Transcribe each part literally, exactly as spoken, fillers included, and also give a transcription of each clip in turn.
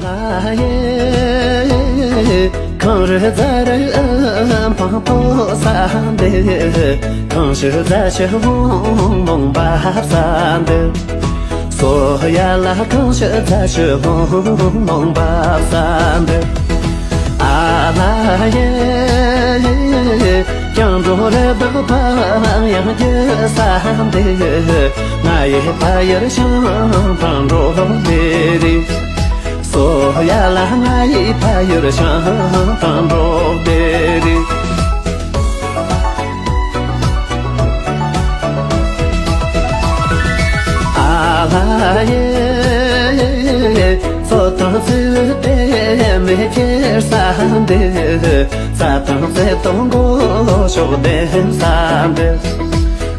ལ་ཡེ། གངས་རི་རྫ་རི་འཕང་མཐོ་ས་འདི། གངས་ཤུད་རྫ་ཆུ་ལྷུང་ལྷུང་འབབ་ས་འདི། སོ་ཡ་ལ་གངས་ཤུད་རྫ་ཆུ་ལྷུང་ལྷུང་འབབ་ས་འདི། ཨ་ལ་ཡེ། སྐྱེ་འགྲོ་རེ་དོགས་པ་ཡང་སྐྱེ་ས་འདི། ང་ཡི་ཕ་ཡུལ་བྱང་ཐང་འབྲོག་སྡེ་རེད། སོ་ཡ་ལ་ང་ཡི་ཕ་ཡུལ་བྱང་ཐང་འབྲོག་སྡེ་རེད། ཨ་ལ་ཡེ། མཚོ་དང་མཚེའུ་དེ་མེ་ཁྱེར་ས་འདི། རྩྭ་དང་རྩེ་ཏོག་མགོ་ཕྱོགས་ལྡན་ས་འདི།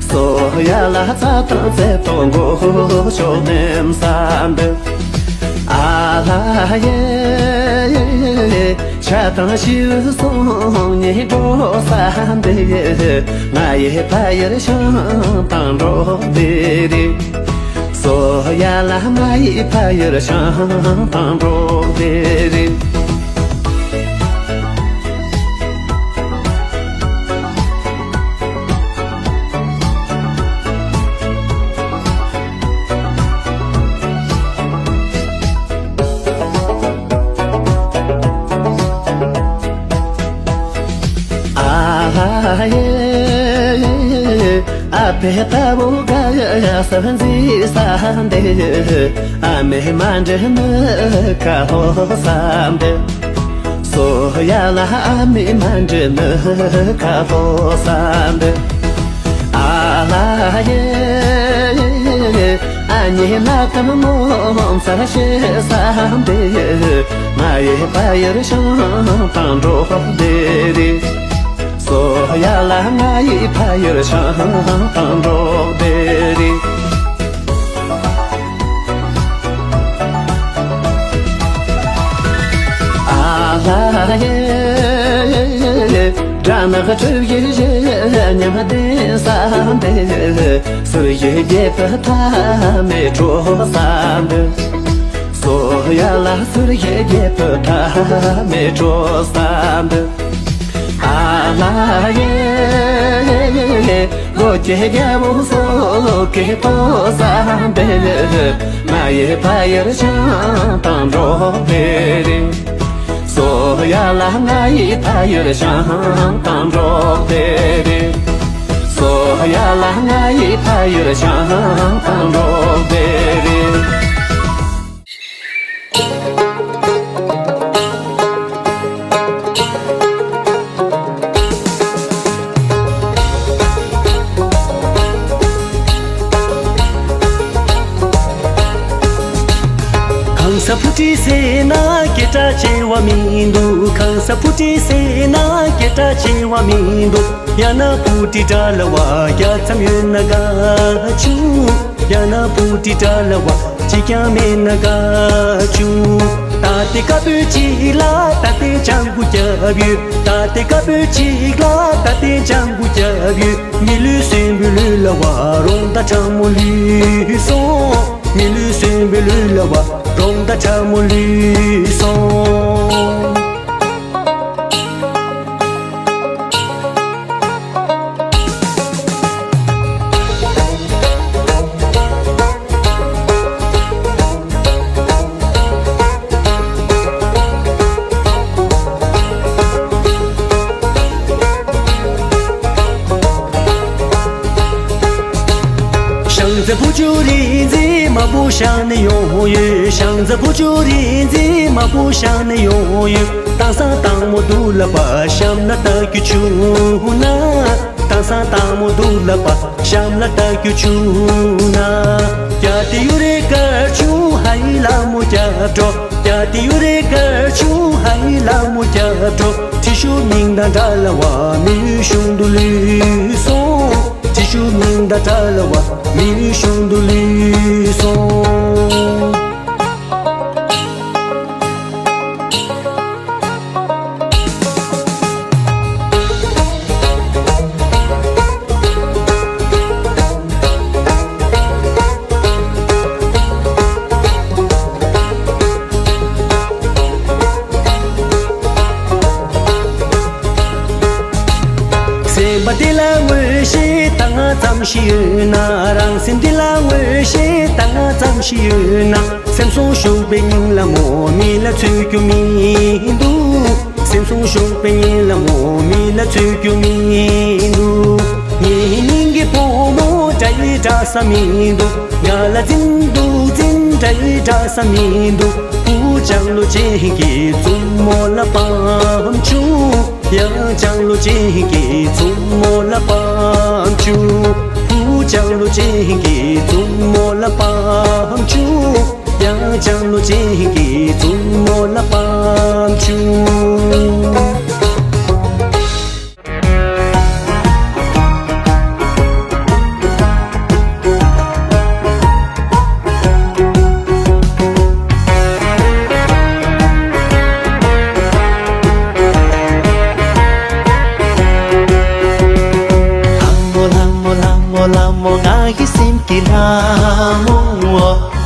སོ་ཡ་ལ་རྩྭ་དང་རྩེ་ཏོག་མགོ་ཕྱོགས་ལྡན་ས་འདི། ཨ་ལ་ཡེ། བྱ་དང་བྱིའུ་ཟུང་གཉིས་འགྲོ་ས་འདི། ང་ཡི་ཕ་ཡུལ་བྱང་ཐང་འབྲོག་སྡེ་རེད། སོ་ཡ་ལ་ང་ཡི་ཕ་ཡུལ་བྱང་ཐང་འབྲོག་སྡེ་རེད། ཨ་ཧ་ཡེ། ཨ་ཕའི་ལྟ་བུ་དགའ་ས་མཛེས་ས་འདི། ཨ་མའི་མ་འདྲེས་ནི་ཁ་ལོ་ས་འདི། སོ་ཡ་ལ་ཨ་མའི་མ་འདྲེས་ནི་ཁ་ལོ་ས་འདི། ཨ་ལ་ཡེ། ཨ་མྱེས་ལ་གཏམ་ངོ་མཚར་བཤད་ས་འདི། ང་ཡི་ཕ་ཡུལ་བྱང་ཐང་འབྲོག་སྡེ་རེད། སོ་ཡ་ལ་ང་ཡི་ཕ་ཡུལ་བྱང་ཐང་འབྲོག་སྡེ་རེད། ཨ་ལ་ཡེ། སྦྲ་ནག་དྲོད་ཡི་ཉམས་ལྡན་ས་འདི། ཟུར་ཡི་རྒྱལ་པོ་མཐའ་མེད་འགྲོ་ས་འདི། སོ་ཡ་ལ་ཟུར་ཡི་རྒྱལ་པོ་མཐའ་མེད་འགྲོ་ས་འདི། ཨ་ལ་ཡེ། ལོ་བརྒྱད་རྒྱལ་པོ་སོ་ཁེ་ཏོ་ས་འདི། ང་ཡི་ཕ་ཡུལ་བྱང་ཐང་འབྲོག་སྡེ་རེད། སོ་ཡ་ལ་ང་ཡི་ཕ་ཡུལ་བྱང་ཐང་འབྲོག་སྡེ་རེད། སོ་ཡ་ལ་ང་ཡི་ཕ་ཡུལ་བྱང་ཐང་འབྲོག་སྡེ་རེད། གང་ས་བུ་ཁྲིད་ཟེར་ན་སྐད་གྲགས་ཆེ་བ་མི་འདུག་གང་ས་བུ་ཁྲིད་ཟེར་ན་སྐད་གྲགས་ཆེ་བ་མི་འདུག་ཡང་ན་བུ་ཁྲིད་དགྲ་ལ་བ་རྒྱ་མཚམས་ཡོད་ན་དགའ་བྱུང་། ཡང་ན་བུ་ཁྲིད་དགྲ་ལ་བ་གཅིག་ཀྱང་མེད་ན་དགའ་བྱུང་། ད་ལྟའི་ཀ་བོད་གཅིག་ལ་ད་ལྟའི་ལྗང་གུ་རྒྱབ་ཡོད། ད་ལྟའི་ཀ་བོད་གཅིག་ལ་ད་ལྟའི་ལྗང་གུ་རྒྱབ་ཡོད། མི་ལུས་གསོན་པོའི་ལུས་ལ་བ་རོང་ད་ཁྲ་མོ་ལུས་སོང་། མི་ལུས་གསོན་པོའི་ལུས་ལ་བ་རོང་ད་ཁྲ་མོ་ལུས་སོང་། ཞང་ཚ་བུ་ཆུ་རིག་འཛིན་མ་བུ་ཞང་ནས་ཡོང་ཡོད། ཞང་ཚ་བུ་ཆུ་རིག་འཛིན་མ་བུ་ཞང་ནས་ཡོང་ཡོད། དེང་སང་དང་མོ་དུ་ལ་པ་ཤམ་ལ་ལྟ་རྒྱུ་བྱུང་ན། དེང་སང་དང་མོ་དུ་ལ་པ་ཤམ་ལ་ལྟ་རྒྱུ་བྱུང་ན། རྒྱ་དེ་ཡུ་རེ་ཀར་ཆུང་ཧའི་ལ་མོ་རྒྱབ་འགྲོ། རྒྱ་དེ་ཡུ་རེ་ཀར་ཆུང་ཧའི་ལ་མོ་རྒྱབ་འགྲོ། ཁྲི་ཤུ་མིང་དང་འདྲ་ལ་བ་མི་ཡུལ་གཞུང་དུ་ལུས་སོང་། ཁྲི་ཤུ་མིང་དང་འདྲ་ལ་བ་མི་ཡུལ་གཞུང་དུ་ལུས་སོང་། ཙམ་ཞིག་ཡོད་ན། རང་སེམས་འདི་ལ་ངོ་ཤེས་ལྟ་ཙམ་ཞིག་ཡོད་ན། སེམས་སོང་ཞུགས་པའི་སྙིང་ལ་མོ་མི་ལ་འཚོལ་རྒྱུ་མི་འདུག་སེམས་སོང་ཞུགས་པའི་སྙིང་ལ་མོ་མི་ལ་འཚོལ་རྒྱུ་མི་འདུག་ངའི་སྙིང་གི་བུ་མོ་འདྲ་ཡི་འདྲ་ས་མི་འདུག་ང་ལ་འཛིན་འདུག་འཛིན་འདྲ་ཡི་འདྲ་ས་མི་འདུག་བུ་ལྕང་ལོ་ཅན་གྱི་བཙུན་མོ་ལ་བམ་ཆུང་། ཡང་ལྕང་ལོ་ཅན་གྱི་བཙུན་མོ་ལ་བམ་ཆུང་། བུ་ལྕང་ལོ་ཅན་གྱི་བཙུན་མོ་ལ་བམ་ཆུང་། ཡང་ལྕང་ལོ་ཅན་གྱི་བཙུན་མོ་ལ་བམ་ཆུང་། ལྷ་མོ་ལྷ་མོ་ལྷ་མོ་ལྷ་མོ་ང་ཡི་སེམས་ཀྱི་ལྷ་མོ།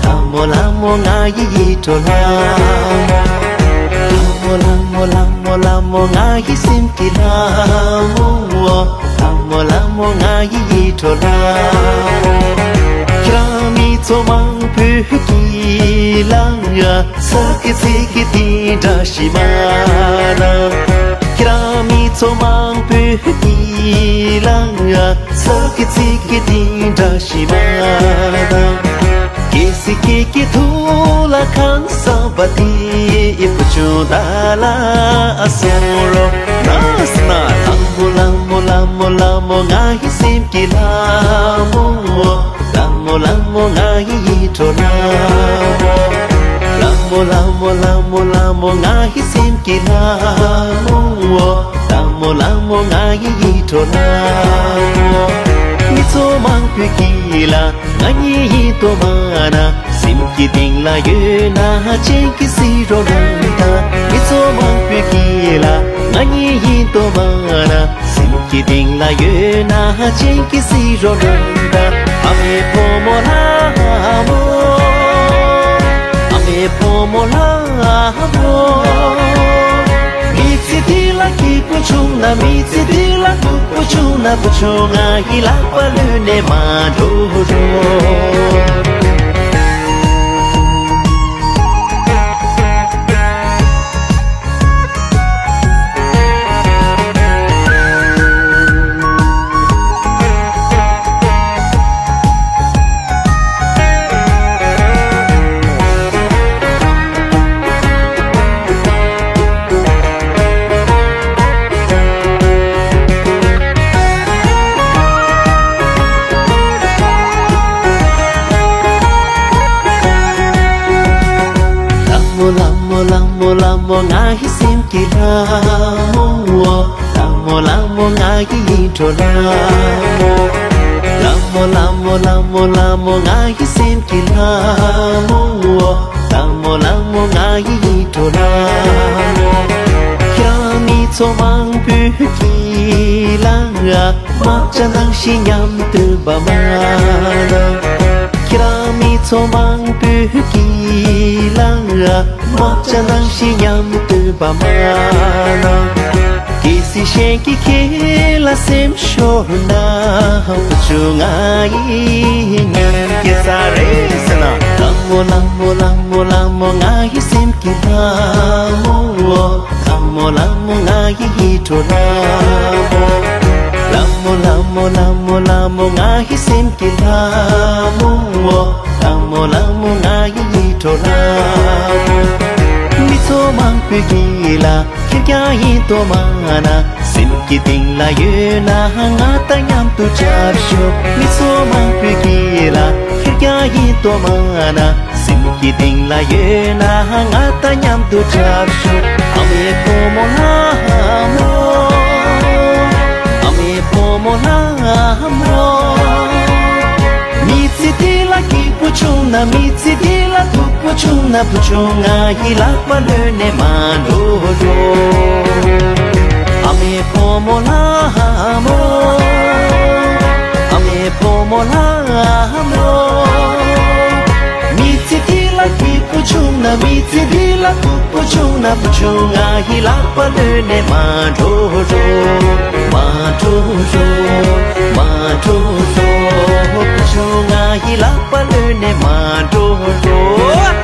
ལྷ་མོ་ལྷ་མོ་ང་ཡི་ཡིད་འཕྲོག་ལྷ་མོ། ལྷ་མོ་ལྷ་མོ་ལྷ་མོ་ལྷ་མོ་ང་ཡི་སེམས་ཀྱི་ལྷ་མོ། ལྷ་མོ་ལྷ་མོ་ང་ཡི་ཡིད་འཕྲོག་ལྷ་མོ། ཁྱེད་རང་མི་ཚོ་མང་པོས་ཀྱི་ལང་ཡ་ས་ཀི་ཚི་ཀི་དེ་འདྲ་ཞིག་མ་ན། ཁྱེད་རང་མི་ཚོ་མང་པོས་ཀྱི་ལང་ཡ་ས་ཀི་ཚི་ཀི་དེ་འདྲ་ཞིག་མ་ན། ཀེ་སི་ཀེ་ཀི་ཐུ་ལ་ཁང་ས་བ་དེ་ཨི་བུ་ཆུང་ད་ལ་ཨ་སོང་རོ་ན་སི་ན། ལ་མོ་ལ་མོ་ལ་མོ་ལ་མོ་ང་ཡི་སེམས་ཀྱི་ལ་མོ། ལ་མོ་ལ་མོ་ང་ཡི་ཡིད་འཕྲོག་ལ་མོ། ལ་མོ་ལ་མོ་ལ་མོ་ལ་མོ་ང་ཡི་སེམས་ཀྱི་ལ་མོ། ལ་མོ་ལ་མོ་ང་ཡི་ཡིད་འཕྲོག་ལ་མོ། མི་ཚོ་མང་པོས་ཀྱི་ལ་ང་ཉིད་ཡིན་དོ་མ་ན། སེམས་ཀྱི་གཏིང་ལ་ཡོད་ན་ཅན་གྱི་སི་རོ་ལང་ད། མི་ཚོ་མང་པོས་ཀྱི་ལ་ང་ཉིད་ཡིན་དོ་མ་ན། སེམས་ཀྱི་གཏིང་ལ་ཡོད་ན་ཅན་གྱི་སི་རོ་ལང་ད། ཨ་མའི་བུ་མོ་ལ་མོ། ཨ་མའི་བུ་མོ་ལ་མོ། མི་ཚེ་འདི་ལ་སྐྱིད་པོ་བྱུང་ན། མི་ཚེ་འདི་ལ་སྡུག་པོ་བྱུང་ན། བུ་ཆུང་ང་ཡི་ལག་པ་ལུས་ནས་མ་འགྲོ་རོགས། ལ་མོ་ལ་མོ་ལ་མོ་ལ་མོ་ང་ཡི་སེམས་ཀྱི་ལ་མོ། ལ་མོ་ལ་མོ་ང་ཡི་ཡིད་འཕྲོག་ལ་མོ། ལ་མོ་ལ་མོ་ལ་མོ་ལ་མོ་ང་ཡི་སེམས་ཀྱི་ལ་མོ། ལ་མོ་ལ་མོ་ང་ཡི་ཡིད་འཕྲོག་ལ་མོ། ཁྱེད་རང་མི་ཚོ་མང་པོས་ཀྱི་ལ་ང་མ་བྱ་ནང་བཞིན་མཉམ་དུ་བ་མ་ན། ཁྱེད་རང་མི་ཚོ་མང་པོས་ཀྱི་ལ་ང་། མ་བྱ་ནང་བཞིན་མཉམ་དུ་བ་མ་ན། གལ་སྲིད་གཞན་གྱིས་ཁྱེད་ལ་སེམས་ཤོར་ན། བུ་ཆུང་ང་ཡི་ཉིན་སྐྱེལ་ས་རེད་ཟེར་ན། ལ་མོ་ལ་མོ་ལ་མོ་ལ་མོ་ང་ཡི་སེམས་ཀྱི་ལ་མོ། ལ་མོ་ལ་མོ་ང་ཡི་ཡིད་འཕྲོག་ལ་མོ། ལ་མོ་ལ་མོ་ལ་མོ་ལ་མོ་ང་ཡི་སེམས་ཀྱི་ལ་མོ། ལ་མོ་ལ་མོ་ང་ཡི་ཡིད་འཕྲོག་ལ་མོ། མི་ཚོ་མང་པོས་ཀྱི་ལ་ཁེར་རྐྱང་ཡིན་དོ་མ་ན། སེམས་ཀྱི་གཏིང་ལ་ཡོད་ན་ང་དང་མཉམ་དུ་འཁྲབ་ཤོག་མི་ཚོ་མང་པོས་ཀྱི་ལ་ཁེར་རྐྱང་ཡིན་དོ་མ་ན། སེམས་ཀྱི་གཏིང་ལ་ཡོད་ན་ང་དང་མཉམ་དུ་འཁྲབ་ཤོག་ཨ་མའི་བུ་མོ་ལ་མོ། ཨ་མའི་བུ་མོ་ལ་མོ། མི་ཚེ་འདི་ལ་སྐྱིད་པོ་བྱུང་ན། མི་ཚེ་འདི་ལ་སྡུག་པོ་བྱུང་ན། བུ་ཆུང་ང་ཡི་ལག་པ་ལུས་ནས་མ་འགྲོ་རོགས། ཨ་མའི་བུ་མོ་ལ་མོ། ཨ་མའི་བུ་མོ་ལ་མོ། མི་ཚེ་འདི་ལ་སྐྱིད་པོ་ བྱུང་ན་མི་ཚེ་འདི་ལ་ཕུགས་པ་བྱུང་ན། བུ་ཆུང་ང་ཡི་ལག་པ་གློད་ནས་མ་འགྲོ་རོགས། མ་འགྲོ་རོགས། མ་འགྲོ་རོགས། བུ་ཆུང་ང་ཡི་ལག་པ་གློད་ནས་མ་འགྲོ་རོགས།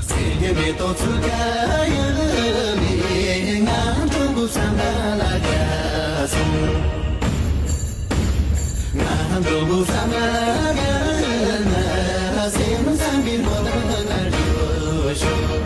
སེར་གྱི་མེ་ཏོག་ཚུགས་ཀ་ཡང་ནས་ང་འགྲོ་འདུག་བསམ་པ་ལ་དགའ་སོང་། ང་འགྲོ་འདུག་བསམ་པ་ལ་དགའ་ན། སེམས་བསམ་པའི་མོ་ལ་ལ་འགྲོ་ཤོག།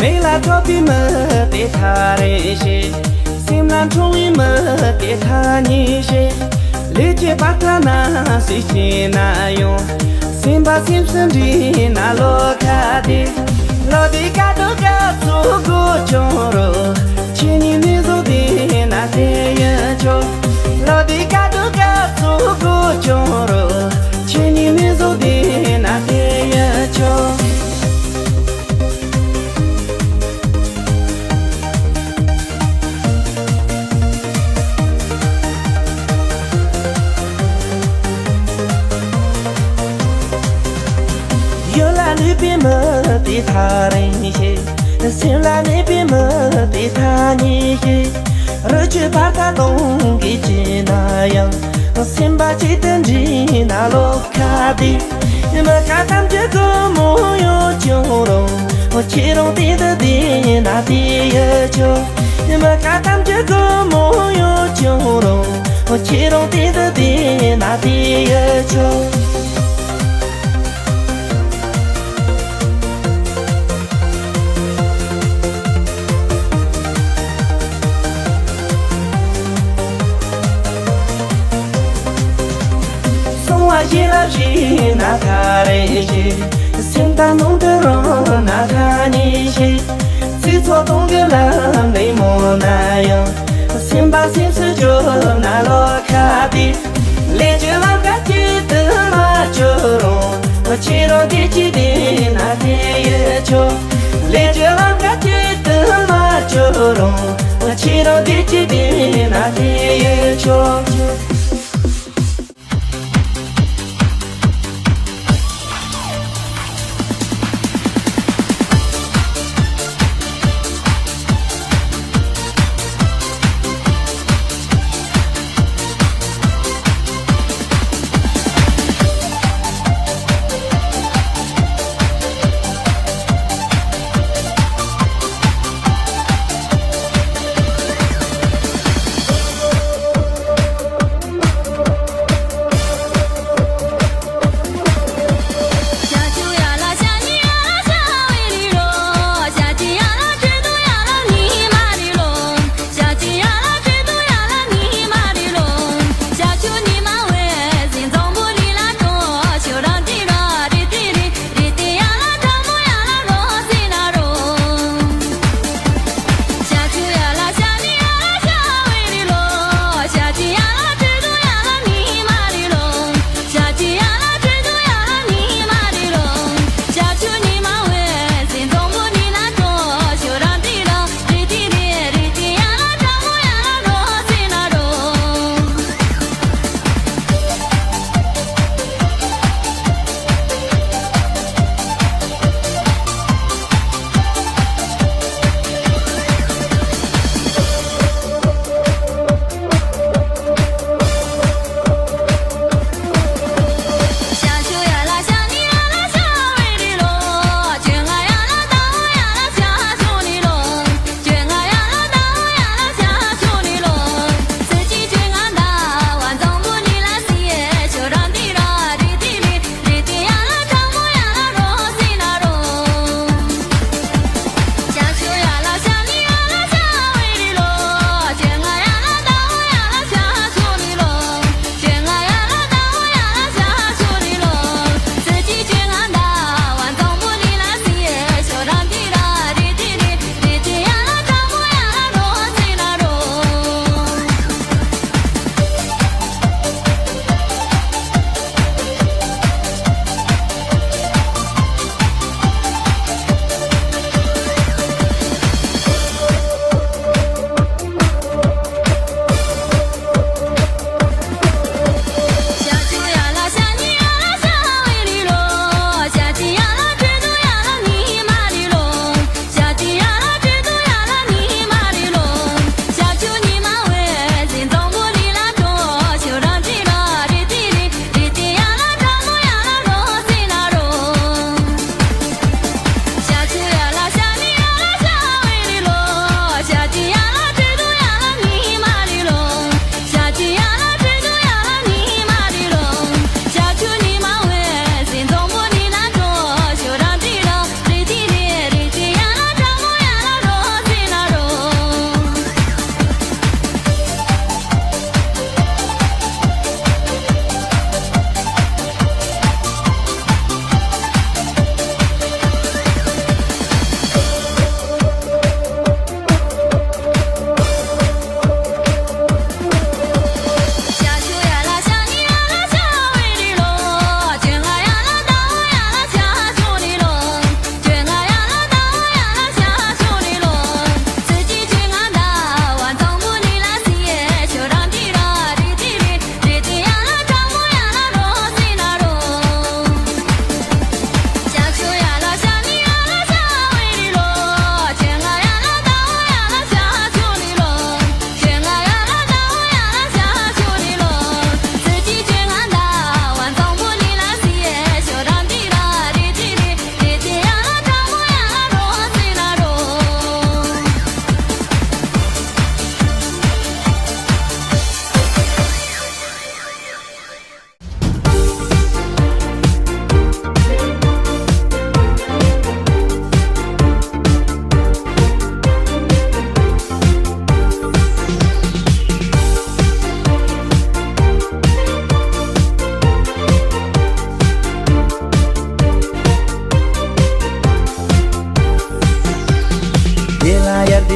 མིག་ལ་ཐོབ་པའི་མི་དེ་ཐག་རིང་ཞིག། སེམས་ལ་འཁྲུངས་པའི་མི་དེ་ཐག་ཉེ་ཞིག། ལུས་ཀྱི་བར་ཐག་ན་སུས་ཕྱིན་ན་ཡང་། སེམས་པ་སེམས་སུ་འདྲེས་ན་ལོ་ཁ་དེ། ལོ་དེ་ཀ་དུ་ཀ་ཚོ་དགོས་ཀྱང་རུང་། ཁྱེད་གཉིས་མི་བཟོ་དེ་ན་དེ་ཡིན་ཆོག། ལོ་དེ་ཀ་དུ་ཀ་ཚོ་དགོས་ཀྱང་རུང་། ཁྱེད་གཉིས་མི་བཟོ་དེ་ན་དེ་ཡིན་ཆོག། ཡུལ་ལ་ལུས་པའི་མི་དེ་ཐག་རིང་ཞིག། སེམས་ལ་གནས་པའི་མི་དེ་ཐག་ཉེ་ཞིག། རི་ཆུ་བར་ཐག་སྟོང་གི་ཕྱེད་ན་ཡང་། སེམས་པ་གཅིག་ཏུ་འདྲེས་ན་ལོ་ཁ་དེ། མ་ཁ་ཐམས་ཅད་ཀུན་མོ་ཡོད་ཀྱང་རུང་། ཁྱེད་རང་དེ་འདི་དེ་ན་དེ་ཡོད་ཆོག་མ་ཁ་ཐམས་ཅད་ཀུན་མོ་ཡོད་ཀྱང་རུང་། ཁྱེད་རང་དེ་འདི་དེ་ན་དེ་ཡོད་ཆོག་སོང་བ་ཞིག་ལ་ཞིག་ན་ག་རེ་ཞིག་སེམས་དང་ནང་དུ་རང་ན་ག་ནི་ཞིག་ཚིག་ཚོགས་སྟོང་གི་ལམ་ལས་མོ་ན་ཡང་། སེམས་པ་སེམས་སུ་བཅོས་ན་ལོ་ཁ་དེ། ལས་བཅོས་ལམ་ཁ་གཅིག་ཏུ་མ་བཅོས་རུང་། ཁྱེད་རང་བདེ་སྐྱིད་དེ་ན་དེ་ཡོད་ཆོག་ལས་བཅོས་ལམ་ཁ་གཅིག་ཏུ་མ་བཅོས་རུང་། ཁྱེད་རང་བདེ་སྐྱིད་དེ་ན་དེ་ཡོད་ཆོག་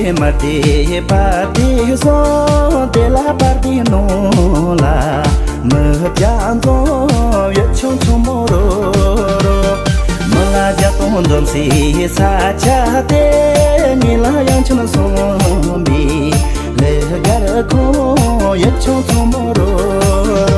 མ་དེ་བ་དེ་སོང་དེ་ལ་བར་དེ་ནོ་ལ་མི་བྱ་འཛོམས་ཡོད་ཆུང་ཆུང་མོ་རོ་རོ། མི་ལ་རྒྱ་སྟོང་འཛོམས་སའི་ས་ཆ་དེ་ངེད་ལ་ཡང་ཆུང་སོང་བའི་ལས་སྒར་ཁོང་ཡོད་ཆུང་ཆུང་མོ་རོ་རོ།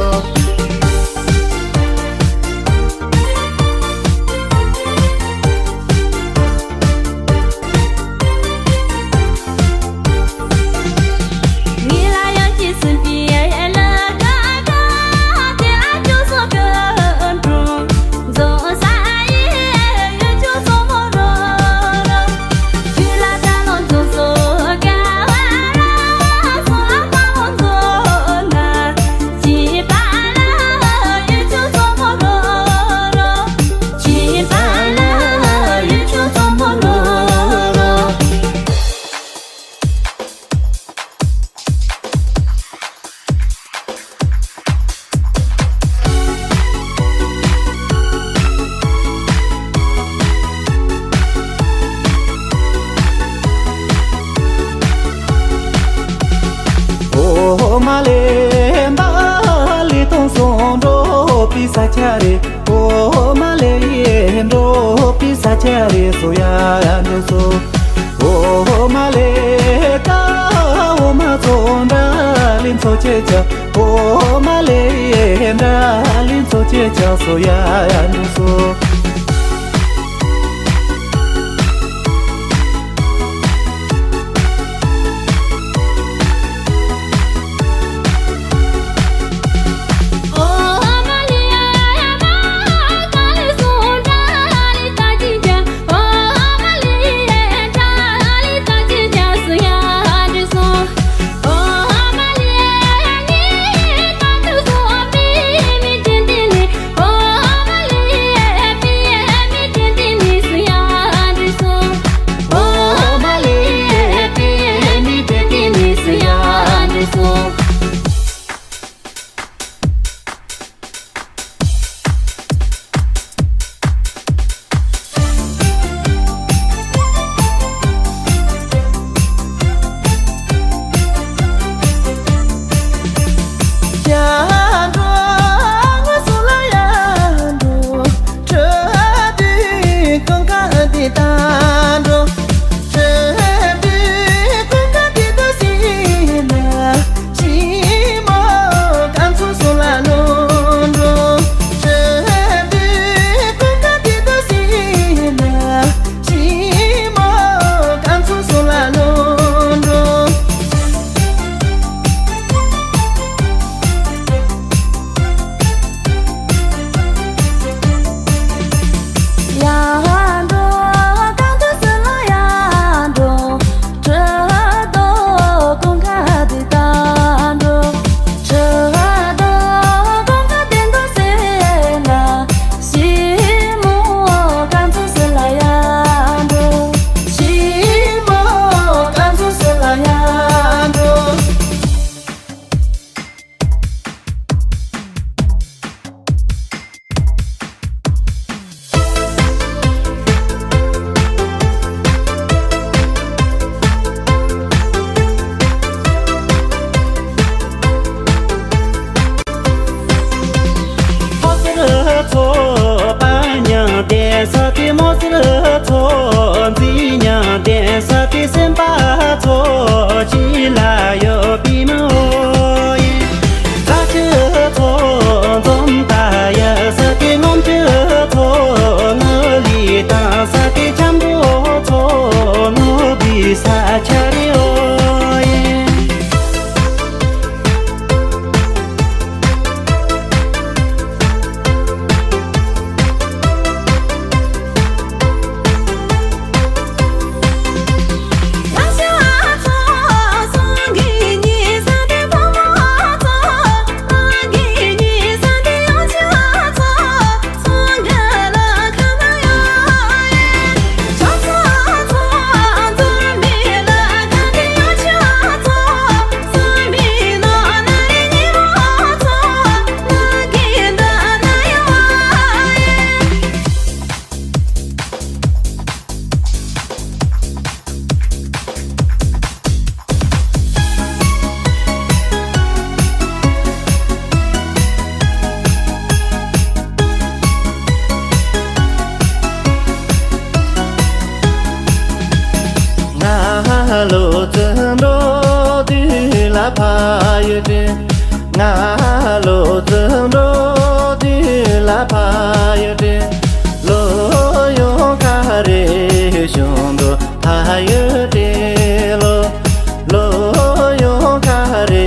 ཨོ་མ་ལེ་འབའ་ལི་སྟོང་སོང་འགྲོ་པའི་ས་ཆ་རེད། ཨོ་མ་ལེ་འགྲོ་པའི་ས་ཆ་རེད་སོ་ཡ་འགྲོ་སོ། ཨོ་མ་ལེ་ཀ་ཨོ་མ་ཚོ་འདྲ་ལི་མཚོ་ཆེ་ཆ། ཨོ་མ་ལེ་འདྲ་ལི་མཚོ་ཆེ་ཆ་སོ་ཡ་འགྲོ་སོ། ཡོད་དྲན། ང་ལོ་ཙི་འགྲོ་དུས་ལ་ཕ་ཡོད་དྲན། ལོ་ཡོང་ཁ་རེ་གཞུང་དུ་ཕ་ཡོད་དྲན་ལོ། ལོ་ཡོང་ཁ་རེ་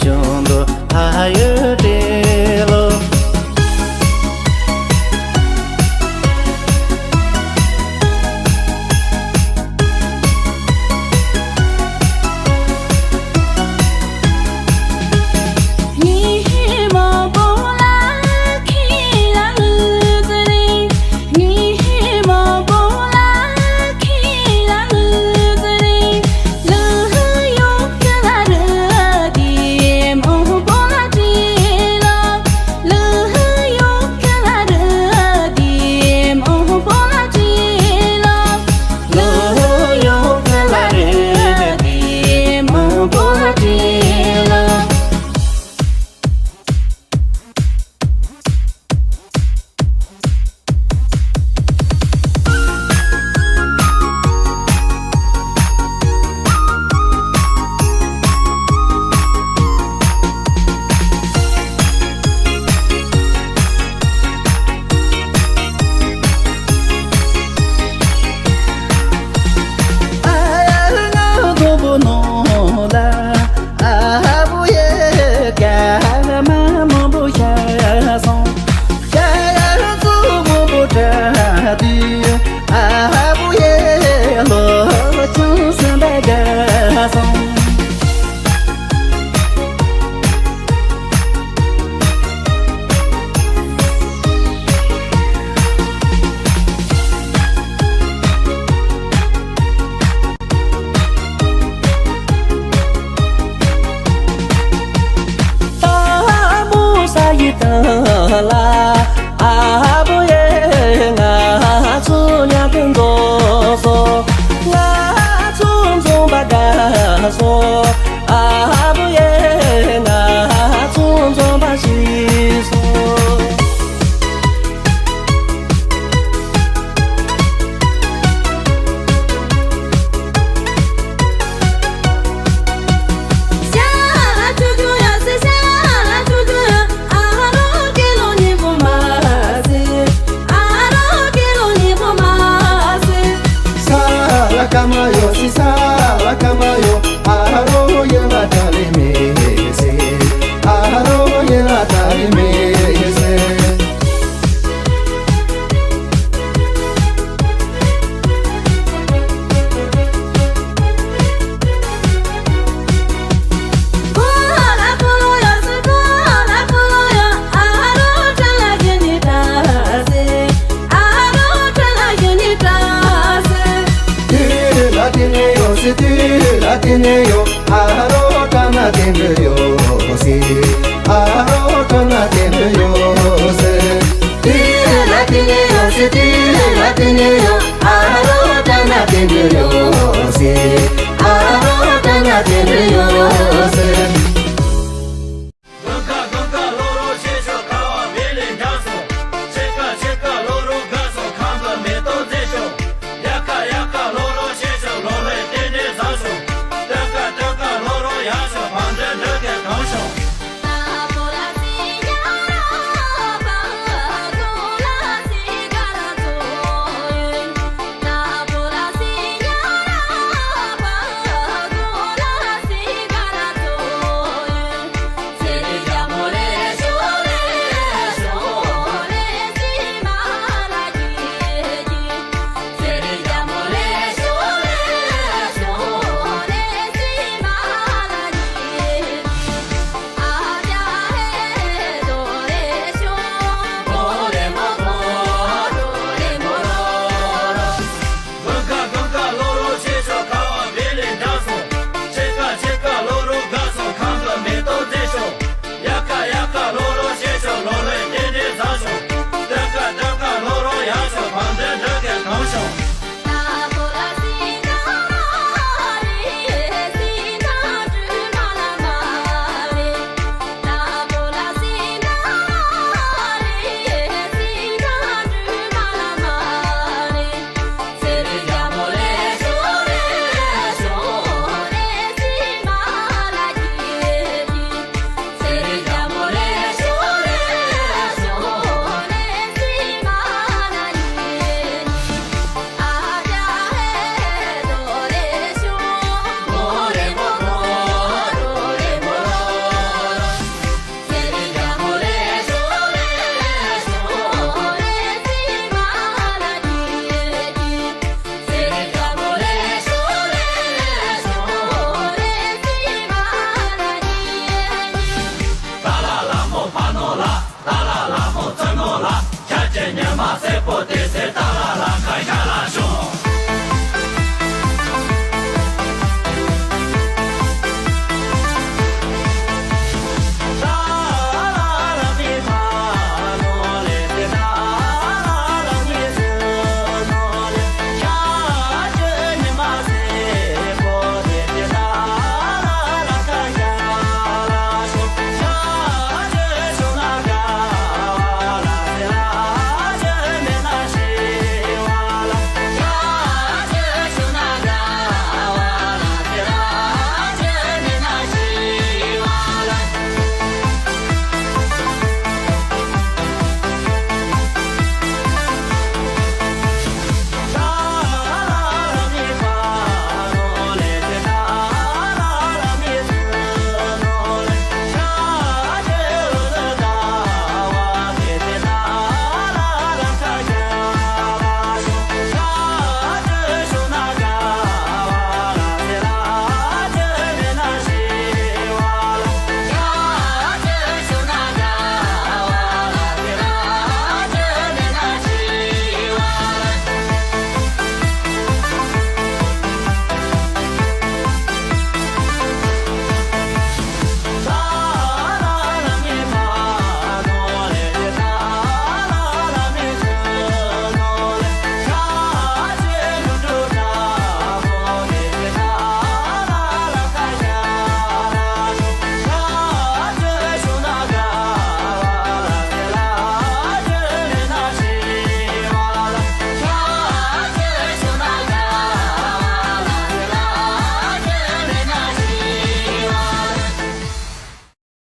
གཞུང་དུ་ཕ་ཡོད་དྲན་ལོ།